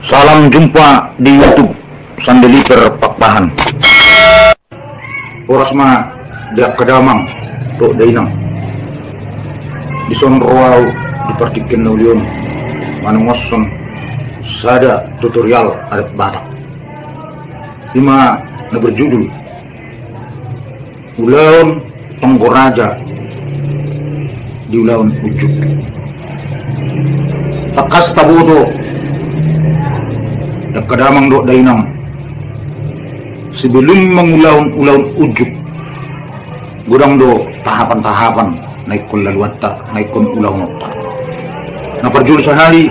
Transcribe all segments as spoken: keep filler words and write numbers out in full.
Salam jumpa di YouTube Sandeliper Pakpahan. Horas ma di angka damang dohot dainang. Dison ro ahu di partingkian na uli on manongoshon sada tutorial adat Batak. I ma na berjudul Ulaon Tonggo Raja di ulaon unjuk. Tangkas taboto di angka damang dohot dainang, sebelum mangulahon ulaon unjuk, godang do tahapan-tahapan na ingkon laluanta, na ingkon ulahononta. Na parjolo sahali,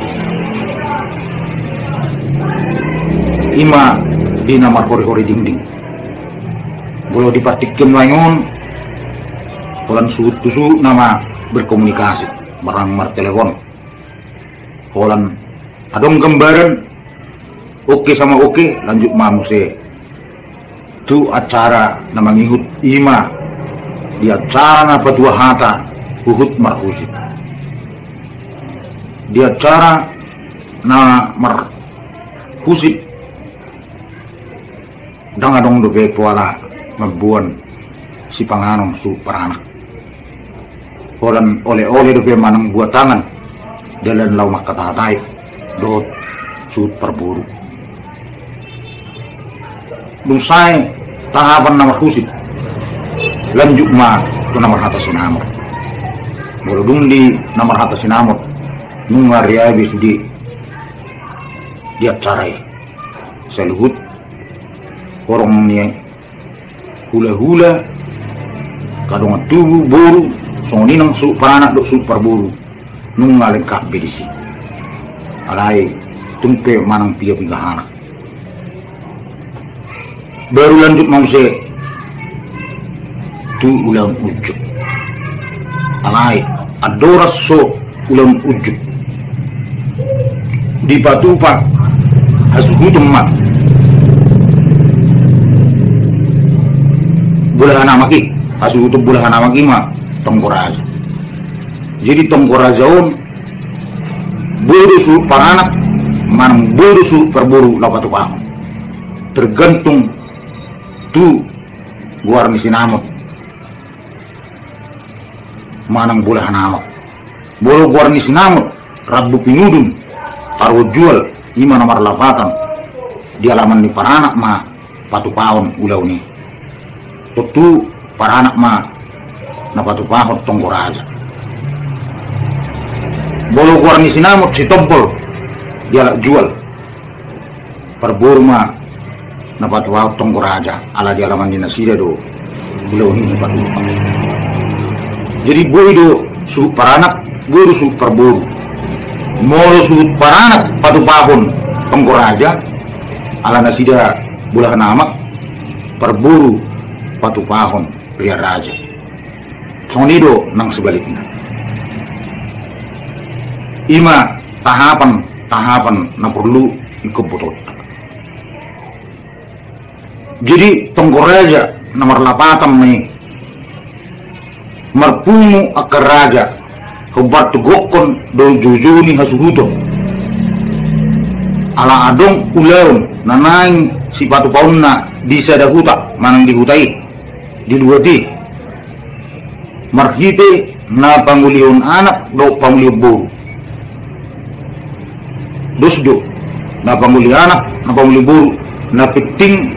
i ma di na marhori-hori dingding. Molo di partingkian nuaeng on, holan suhut tu suhut nama berkomunikasi, marang martelepon. Holan adong gambaran, oke sama oke, lanjut ma muse tu acara na mangihut, i ma di acara na patua hata huhut marhusip. Di acara na marhusip, ndang adong dope pola mamboan sipanganon suhut paranak. Holan ole-ole dope manang buatangan dalan laho mangkatahatai dohot suhut parboru. Dung sae tahapan na marhusip, lanjut ma tu na marhata sinamot. Molo dung di na marhata sinamot, nunga riabe sude di acara i saluhut horong ni hula-hula, angka dongan tubu, boru, songon i nang suhut paranak dohot suhut parboru, nunga lengkap be disi. Alai tung pe manang piga-piga halak. Baru lanjut ma muse tu ulaon unjuk. Alai andorang so ulaon unjuk, dipatupa hasuhuton ma bolahan amak i. Hasuhuton bolahan amak i ma tonggo raja. Jadi tonggo raja on boi do suhut paranak manang boi do suhut parboru laho patupahon, tergantung tu goar ni sinamot manang bolahan amak. Molo goar ni sinamot rambu pinudun, taruhon jual, i ma na marlapatan di alaman ni paranak ma patupahon ulaon i. Tontu paranak ma na patupahon tonggo raja. Molo goar ni sinamot sitombol, dialap jual, parboru ma na patupahon tonggo raja, ala di alaman ni nasida do ulaon i dipatupa. Jadi boi do suhut paranak, boi do suhut parboru. Molo suhut paranak patupahon tonggo raja, ala nasida bolahan amak, parboru patupahon rian raja. Songon i do nang sebalikna. I ma tahapan-tahapan na porlu ingkon botoonta. Jadi tonggo raja na marlapatan ma i, marpungu angka raja, hombar tu gokhon dohot joujou ni hasuhuton. Ala adong ulaon na naeng sipatupaonna di sada huta manang di huta i, di luat i, marhite na pangolihon anak dohot pangolihon boru. Dos do na pangoli anak, na pangoli boru, na penting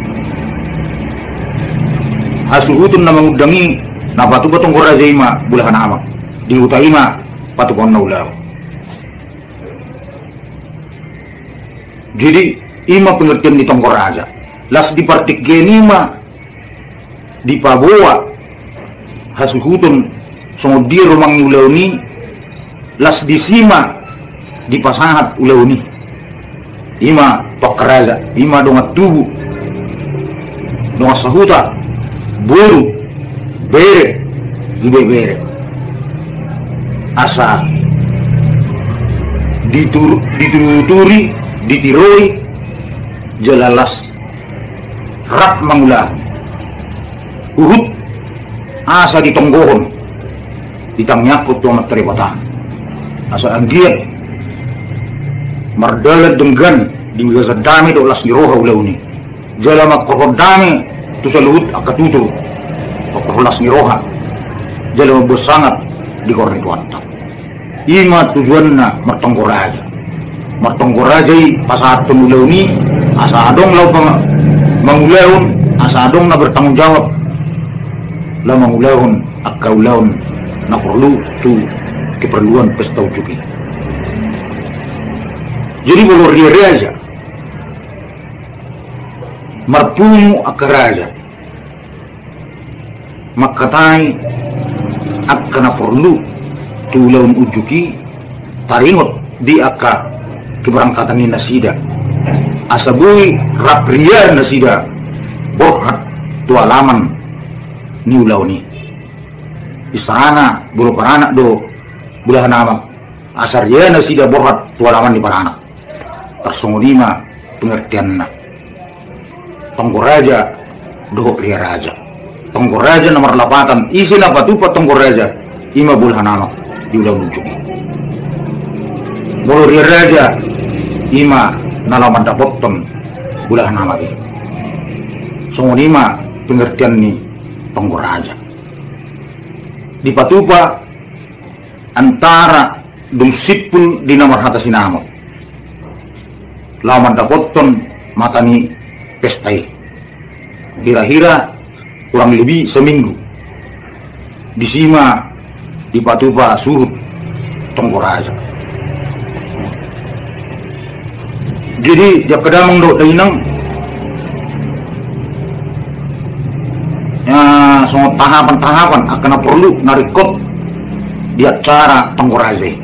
hasuhuton na mangundang i, na patupa tonggo raja i ma bolahan amak, di huta i ma patupaonna ulaon. Jadi i ma pengertian ni tonggo raja. Las di partingkian i ma dipaboa hasuhuton songon dia rumang ni ulaon i, las disi ma dipasahat ulaon i. I ma tu angka raja, i ma dongan tubu, dongan sahuta, boru, bere, ibebere. Asa ditur-, dituturi, ditiroi, jala las rap mangulahon. Huhut asa ditonggohon, ditangiangkon tu Amanta Debata. Asa anggiat mardalan denggan Di bagasan dame dohot las ni roha ulaon i. Jala mangkorhon dame tu saluhut angka tutur. Mangkorhon las ni roha. Jala mambuat sangap di goar ni Tuhanta. I ma tujuanna martonggo raja. Martonggo raja i pasahathon ulaon i, asa adong laho pang-, mangulahon, asa adong na bertanggung jawab laho mangulahon angka ulaon na porlu tu keperluan pesta unjuk i. Jadi molo riaraja, marpungu angka raja, mangkatai angka na porlu tu ulaon unjuk i, taringot di angka keberangkatan ni nasida, asa boi rap ria nasida borhat tu alaman ni ulaon i. Isarana molo paranak do bolahan amak, asa ria nasida borhat tu alaman ni paranak. Tarsongon i ma pengertianna tonggo raja dohot riaraja. Tonggo raja na marlapatan, ise na patupa tonggo raja, i ma bolahan amak di ulaon unjuk i. Molo riaraja, i ma na laho mandapothon bolahan amak i. Songon i ma pengertian ni tonggo raja. Dipatupa antara dung simpul di na marhata sinamot laho mandapothon mata ni pesta i. Hira-hira kurang lebih seminggu. Disi ma dipatupa suhut tonggo raja. Jadi, di angka damang dohot dainang, ya, songon tahapan-tahapan angka na porlu na ringkot di acara tonggo raja i.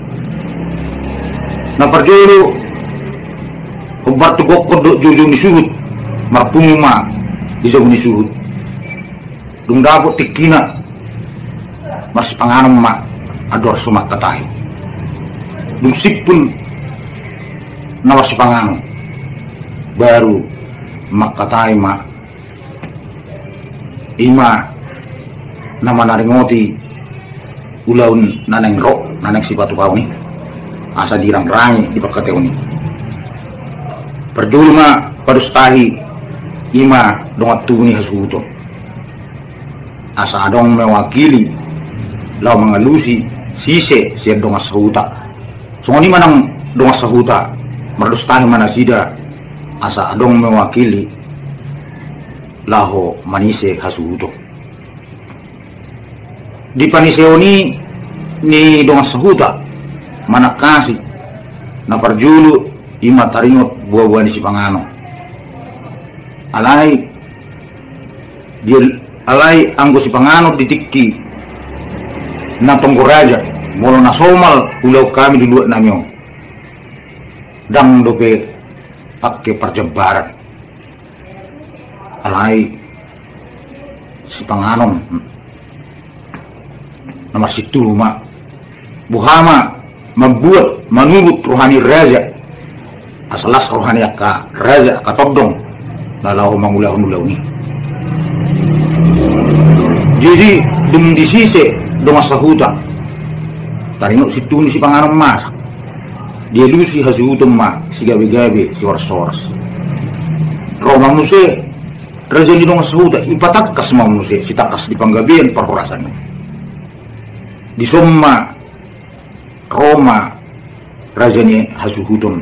Na parjolo, hombar tu gokhon dohot joujou ni suhut, marpungu ma di jabu ni suhut. Dung dapot tingkina, marsipanganon ma andor so mangkatai. Dung simpul na marsipanganon, baru mangkatai ma. I ma na manaringoti ulaon na naeng ro, na naeng sipatupaon i, asa dirangrangi di pangkataion i. Parjolo ma padustahi, i ma dongan tubu ni hasuhuton, asa adong mewakili laho mangalusi sise sian dongan sahuta. Songon i ma nang dongan sahuta, mardustahi ma nasida, asa adong mewakili laho manise hasuhuton. Di paniseon i ni dongan sahuta, manangkasi, na parjolo, i ma taringot buabua ni sipanganon. Alai, dia, alai anggo sipanganon di tingki na tonggo raja, molo na somal ulaon hami di luat nami on, ndang dope pake parjambaran. Alai sipanganon na marsituhu ma, boha ma mambuat manurut roha ni raja, asa las roha ni angka raja, angka tondong na laho mangulahon ulaon i. Jadi, dung di sise dongan sahuta, taringot situhu ni sipanganon masak, dialusi hasuhuton ma sigabegabe, sihoras-horas. Ro ma muse raja ni dongan sahuta, ipatangkas ma muse sitangkas di panggabean parhorasan i. Dison ma ro ma raja ni hasuhuton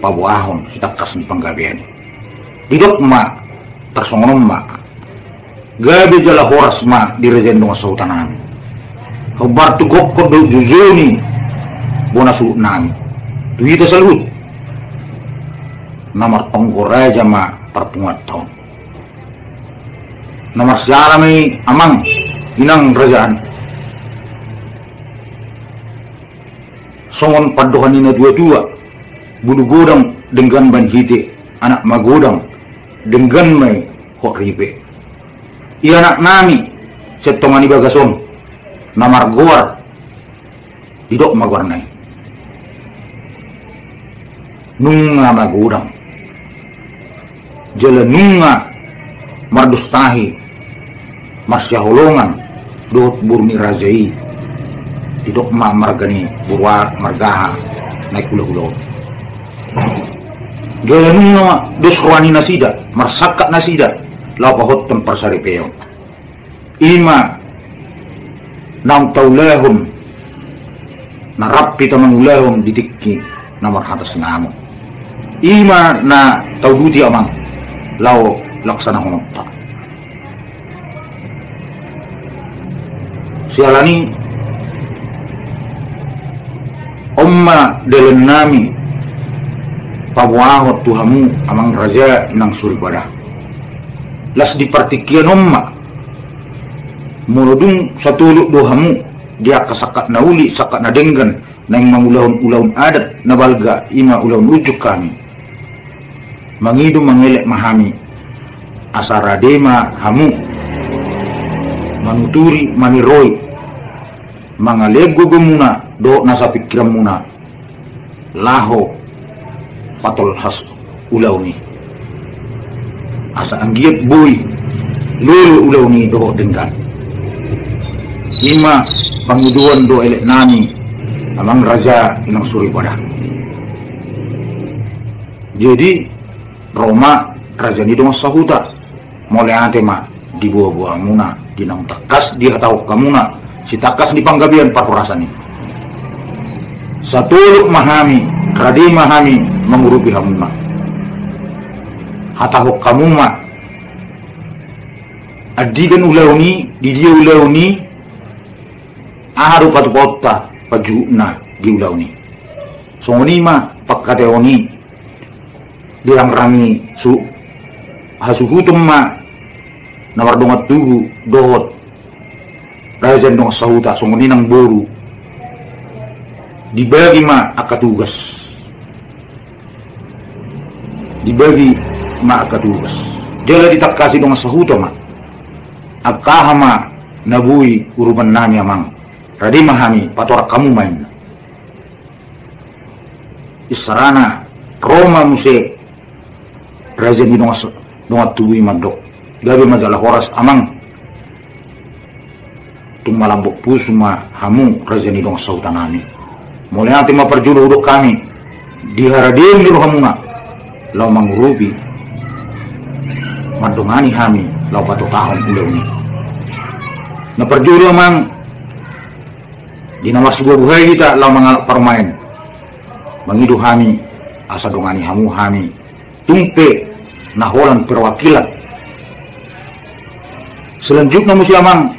paboahon sitangkas ni panggabean i. Didok ma tarsongon on ma, gabe jala horas ma di raja ni dongan sahuta nami. Hombar tu gokhon dohot joujou ni bona suhut nami, tu hita saluhut. Na martonggo raja ma parpunguanta on. Na marsiala ma i amang, inang raja an. Songon pandohan ni na tua-tua, bulu godang denggan bahen hite, anak magodang denggan ma i hot ripe. Ia anak nami, sian tonga ni bagas on, na margoar, didok ma goarna i. Nunga magodang. Jala nunga mardustahi, marsihaholongan dohot boru ni raja i, didok ma marga ni boru, marga aha, na i hula-hula on. Jala nunga ma dos roha ni nasida, marsangkap nasida, laho pahothon parsaripeon. I ma naung taulahon, na rap hita mangulahon di tingki na marhata sinamot. I ma na tauduti amang, laho laksanahononta. Siala ni on ma dalan nami paboahon tu hamu amang raja inang soripada. Las di partingkian on ma, molo dung satolop do hamu di angka sangkap na uli, sangkap na denggan, naeng mangulahon ulaon adat na balga, i ma ulaon unjuk hami. Mangido mangelek ma hami, asa rade ma hamu manuturi, maniroi, mangalean gogo muna dohot nasa pingkiran muna, laho patolhas ulaon i. Asa anggiat boi lolo ulaon i dohot denggan. I ma pangidoan dohot elek nami amang raja inang soripada. Jadi, ro ma raja ni dongan sahuta. Mauliate ma di boaboamuna, di naung tangkas dihatahon hamuna, sitangkas ni panggabean parhorasan i. Satolop ma hami, rade ma hami mangurupi hamuna. Hatahon hamu ma andigan ulaon i, di dia ulaon i, aha do patupaonta, panjuhutna di ulaon i. Songon i ma pangkataion i. Dirangrangi su-, hasuhuton ma na mardongan tubu dohot raja ni dongan sahuta, songon i nang boru. Dibagi ma angka tugas. Dibagi ma angka tugas. Jala ditangkasi dongan sahuta ma. Angka aha ma na boi urupan nami amang. Rade ma hami patorang hamu ma inna. Isarana ro ma muse raja ni dongan s-, dongan tubu i mandok. Gabe ma jala horas amang. Tung malambok pusu ma hamu raja ni dongan sahuta nami. Mauliate ma parjolo hudok hami. Di haradeon ni rohamuna. Laho mangurupi. Mandongani hami. Laho patotahon ulaon i. Na parjolo amang. Di na marsibuhabuhai hita laho mangalap parumaen. Mangido hami, asa dongani hamu hami. Tung pe na holan perwakilan. Selanjutna muse amang.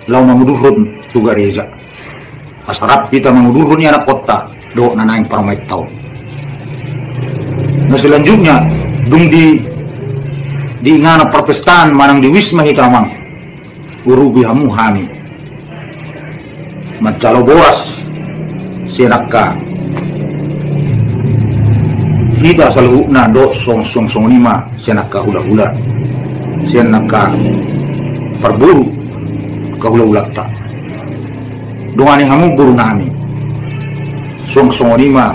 Laho mangudurhon tu gareja. Asa rap hita mangudurhon i anakkonta. Dohot na naeng parumaenta on. Na selanjutnya, dung di, di ingana parpestaan manang di wisma hita amang. Urupi hamu hami. Manjalo boras. Sian angka. Hita saluhutna dohot song, song, songon i ma. Sian angka hulahula. Sian angka parboru. Angka hulahulanta. Dongani hamu boru nami. Song, songon i ma.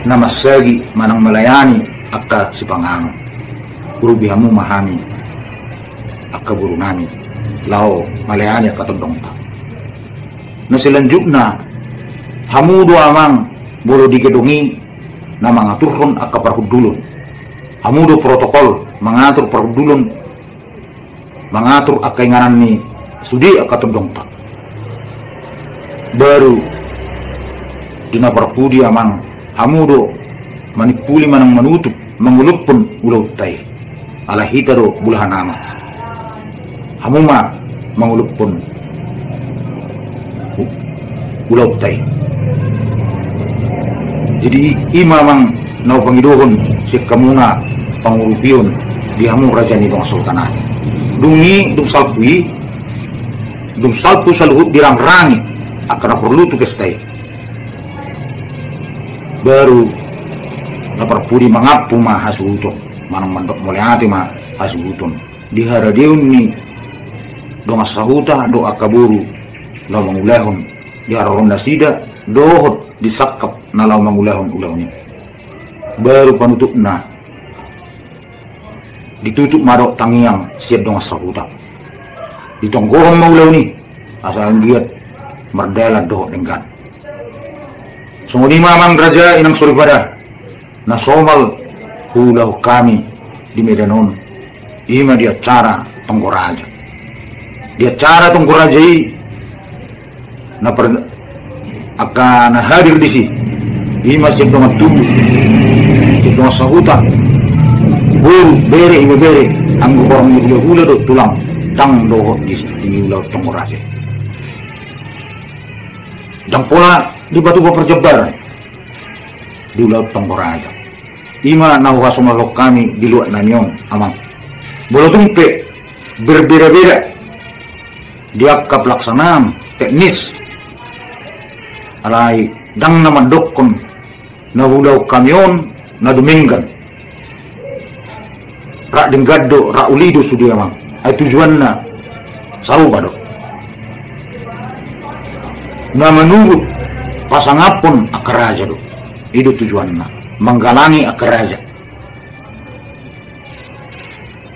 Na mansagi manang malayani angka sipanganon. Urupi hamu ma hami. Angka boru nami, laho malayani angka tondongta. Na selanjutna, hamu do amang molo di gedong i na mangaturhon angka parhundulon. Hamu do protokol mangatur parhundulon, mangatur angka inganan ni sude angka tondongta. Baru di na parpudi amang, hamu do manimpuli manang manutup mangolophon ulaonta i. Ala hita do bulahan ama. Hamu ma mangolophon u-, ulaonta i. Jadi i-, i ma amang na hupangidohon sian hamuna pangurupion di hamu raja ni dongan sahuta nami. Dung i, dung salpu i, dung salpu saluhut dirangrangi angka na porlu tu pesta i. Baru na parpudi mangampu ma hasuhuton, manang mandok mauliate ma hasuhuton. Di haradeon ni dongan sahuta dohot angka boru laho mangulahon di haroro nasida dohot di sangkap na laho mangulahon ulaon i. Baru panutupna. Ditutup ma dohot tangiang sian dongan sahuta. Ditonggohon ma ulaon i asa anggiat mardalan dohot denggan. Songon i ma amang raja inang soripada. Na somal huulahon hami di Medan on, i ma di acara Tonggo Raja. Di acara Tonggo Raja i, na per-, angka na hadir disi, i ma sian dongan tubu, sian dongan sahuta, boru, bere, ima bere, anggo horong ni hulahula do tulang, ndang dohot di, di ulaon Tonggo Raja. Ndang pola dipatupa parjambaran di ulaon Tonggo Raja. I ma na huhasomalhon hami di luat nami on, amang. Molo tung pe berbeda-beda di angka pelaksanaan teknis, alai ndang na mandokkon na huulahon hami on na dumenggan. Rap denggan do, rap uli do sude, amang. Ai tujuanna sarupa do. Na manurut pasangaphon angka raja do. I do tujuanna. Manggalangi angka raja.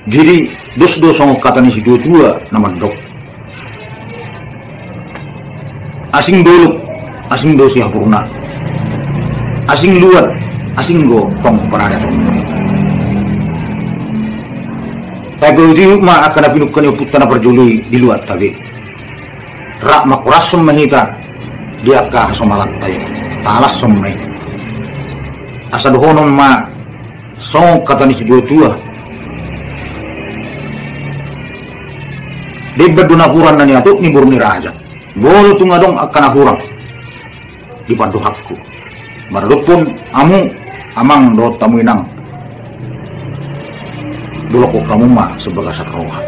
Jadi, dos do songon hata ni situa-tua na mandok: Asing dolok, asing do sihampurna. Asing luat, asing do tong paradaton. Tape uju ma angka na pinungka ni ompunta na parjolo i di luatta be. Rap mangkorashon ma hita di angka hasomalanta i. Talashon ma i. Asa dohonon ma songon hata ni situa-tua: Demban do napuran na niatop ni boru ni raja. Molo tung adong angka na hurang di pandohanku, maradophon hamu amang dohot hamu inang, dolok hamu ma sibagasan roha.